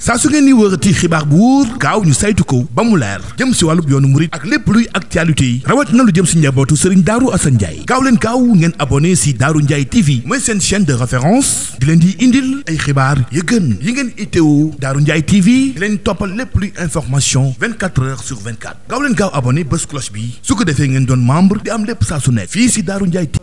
saa su ngeen ni wërati xibaar bu wóor gaaw ñu saytu ko ba mu leer jëm si wàllub yoonu murit ak lépp luy actualité yi rawat na lu jëm si njabootu Serigne Darou Assane Ndiaye gaaw leen gaaw ngeen abonné si Darou Ndiaye TV mooy seen chaîne de référence di leen di indil ay xibaar yu gën yi ngeen itteewu Darou Ndiaye TV di leen toppal lépp luy information 24 heures sur 24 gaaw leen gaaw abonné bés cloche bi su ko defee ngeen doon membre di am lépp saa su ne fii si Darou Ndiaye TV.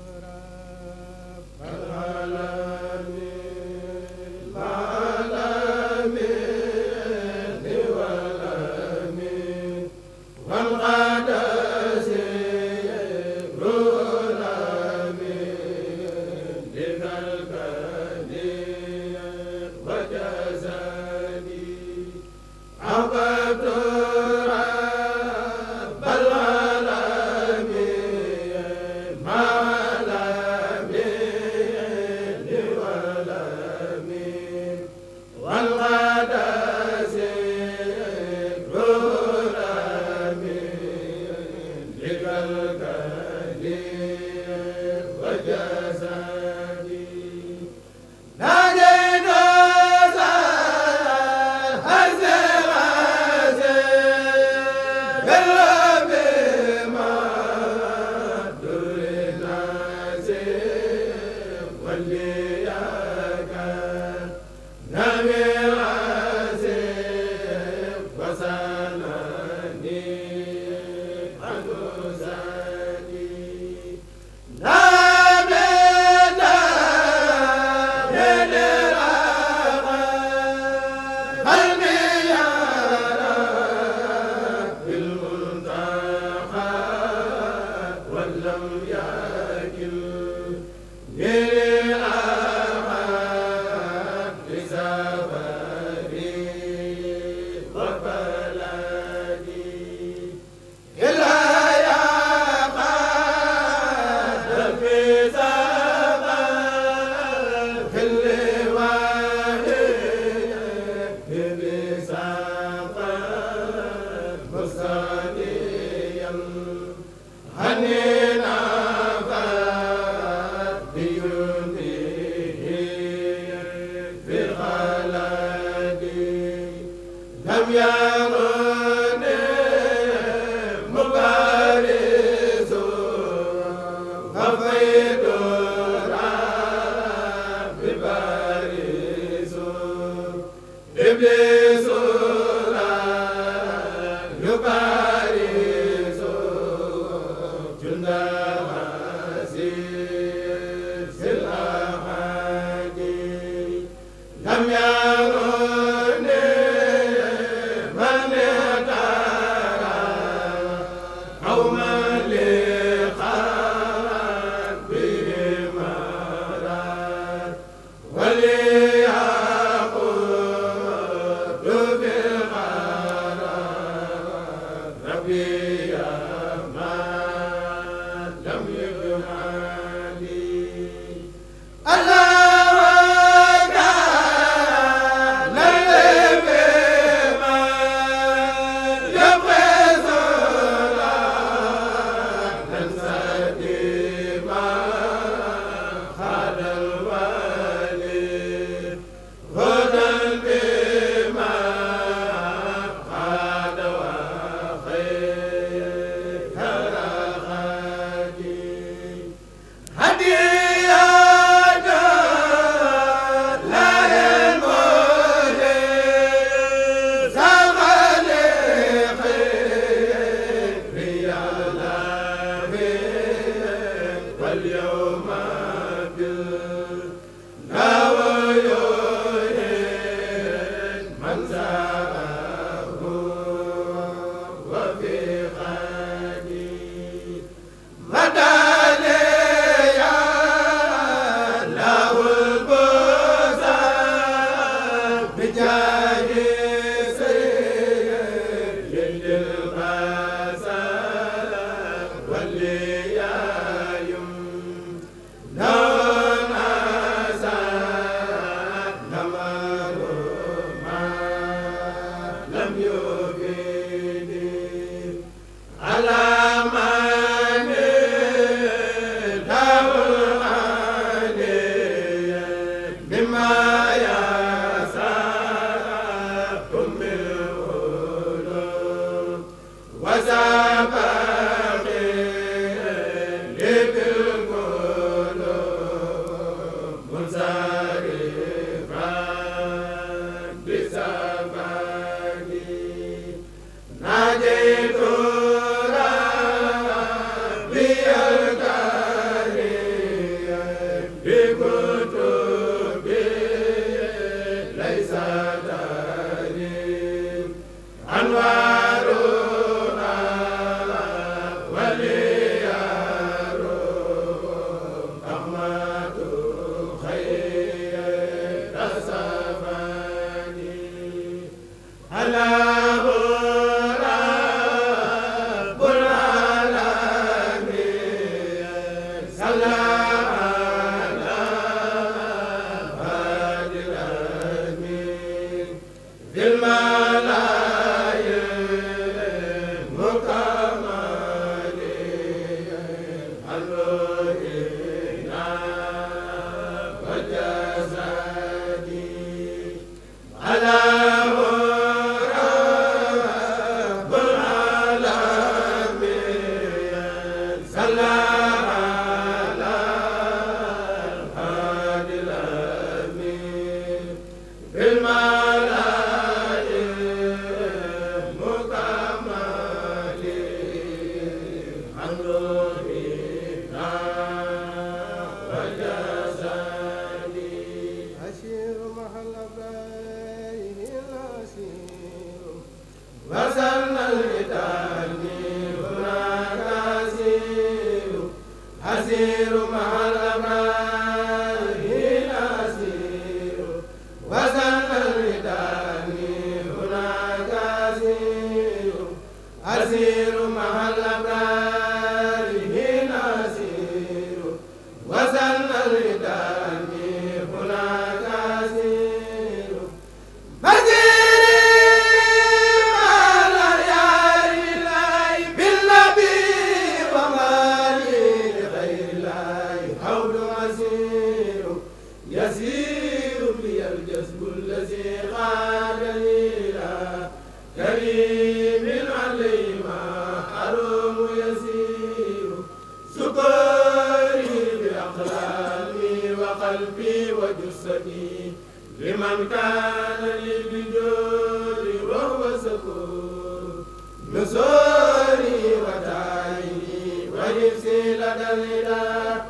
لمن كان لي بالجود وهو سكور نصوري وتعيني ونفسي لدى الهدى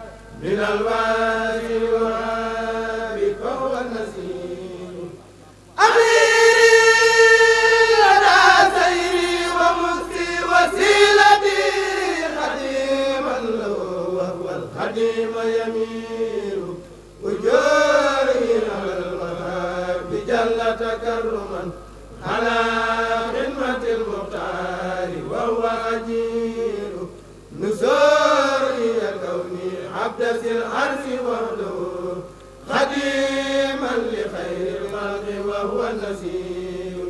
من الوادي والوهاب فهو النسير أميري لدى سيري ومكسي وسيلتي خديما له وهو الخديم يمير وجوري على الوهاب جل تكرما على خدمة المختار وهو أجير نزوري كوني عبد ذي العرش وحده خديما لخير الخلق وهو النسير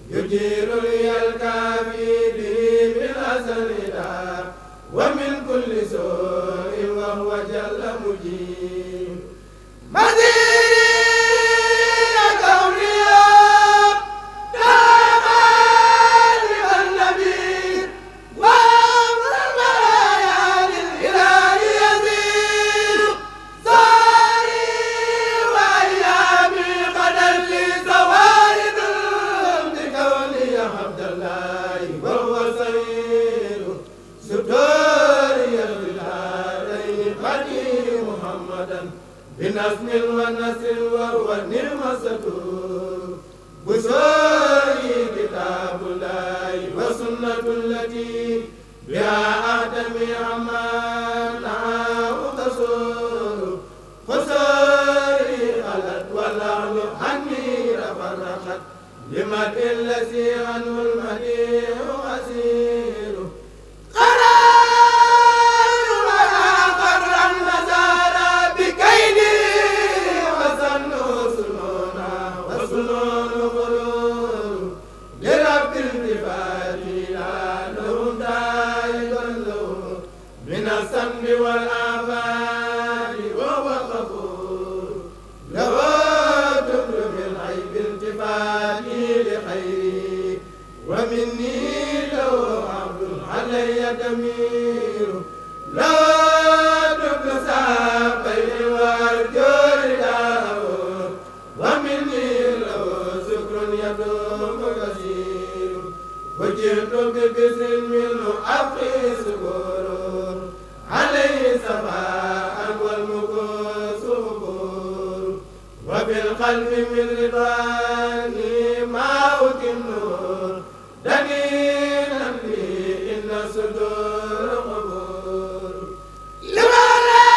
يجير لي الكافي به بالأزل ومن كل سوء وهو جل مجير مدينة كونية دامان والنبي وأمر المرايا للإله يزيد صاري وأيامي قد لي زوائد بكوني عبد الله وهو سير ستوري البلادين قديم محمدا بنسم ونسر وهو النعمة بشري كتاب الله وسنة التي بها أهتمي عمانا وقصور خسري خلت والأهل عني رفرخت لمدء الذي عنه المديح أسير والآباء وهو غفور له تبر من عيب التفاتي لخيري ومني له عبد علي دمير له تبر ساقي والجور له ومني له شكر يدوم كثير وجئت ببسر منه أبقي سكور عليه صفاء والمكوس وبور وبالقلب من رضواني ما أتم نور دليلا لي إن الصدور قبور لما لا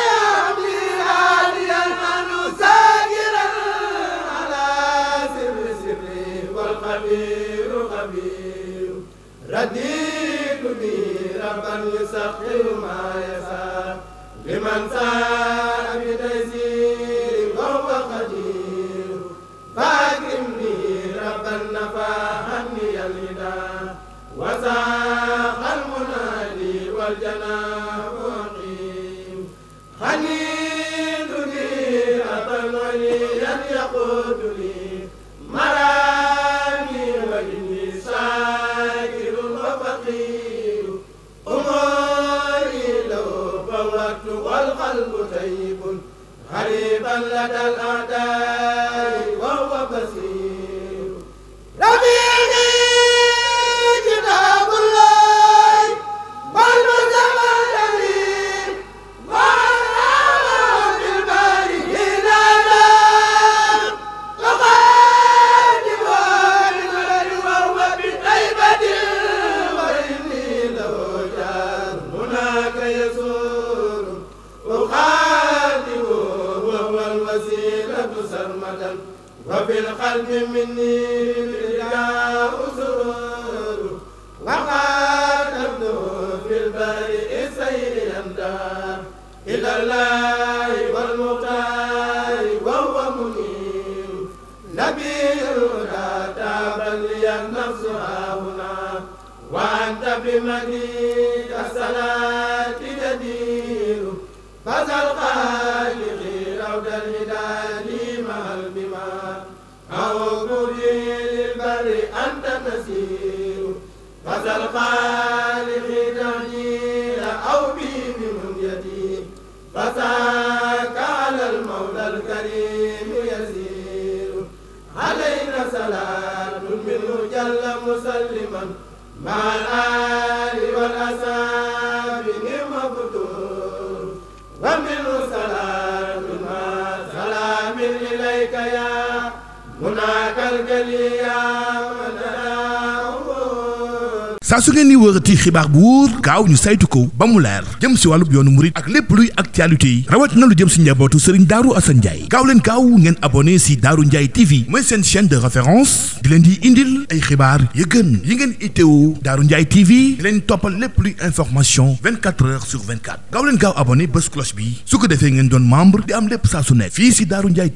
يهدي هاديا من ساجرا على سر سري خبير خبير رديت به ربا يسخر ما يشاء لمن ساء بتيسير وهو قدير فاكرمني ربا نفى عني الهدى وساق المنادي والجناب وقيم خليلني أبا وليا يقود لي مرامي وإني ساكر وفقير أموري لو فوت والقلب طيب غريبا لدى الأعداء وهو بصير ربيعي كتاب الله والمزمع الأمين والأمر بالبارين نار تقدم والغير وهو بطيبة وإني له جار هناك يسور أخاطب وهو الوسيلة سرمدا وفي القلب مني بالإله سرور وخاطبته في البرء سير ينتهى إلى الله والمختار وهو منير نبي الهدى تابا لي النفس هاهنا وأنت بمديك الصلاة جدير فذا الخالق روض الهدى مع البما أعوذ به للبر أنت نسير فذا الخالق تهجير أو بي بمنيتي فساك على المولى الكريم يسير علينا صلاة منه جل مسلما مع الآل والأصحاب نعم فتور ومنه صلاة مع سلام إليك يا مناك الجليا saa su ngeen ni wërati xibaar bu wóor gaaw ñu saytu ko ba mu leer jëm si wàllub yoonu murit ak lépp luy actualité yi rawat na lu jëm si njabootu Serigne Darou Assane Ndiaye gaaw leen gaaw ngeen abonné si Darou Ndiaye TV mooy seen chaîne de référence di leen di indil ay xibaar yu gën yi ngeen itteewu Darou Ndiaye TV di leen toppal lépp luy information 24 heures sur 24 gaaw leen gaaw abonné bés cloche bi su ko defee ngeen doon membre di am lépp saa su nekk fii si Darou Ndiaye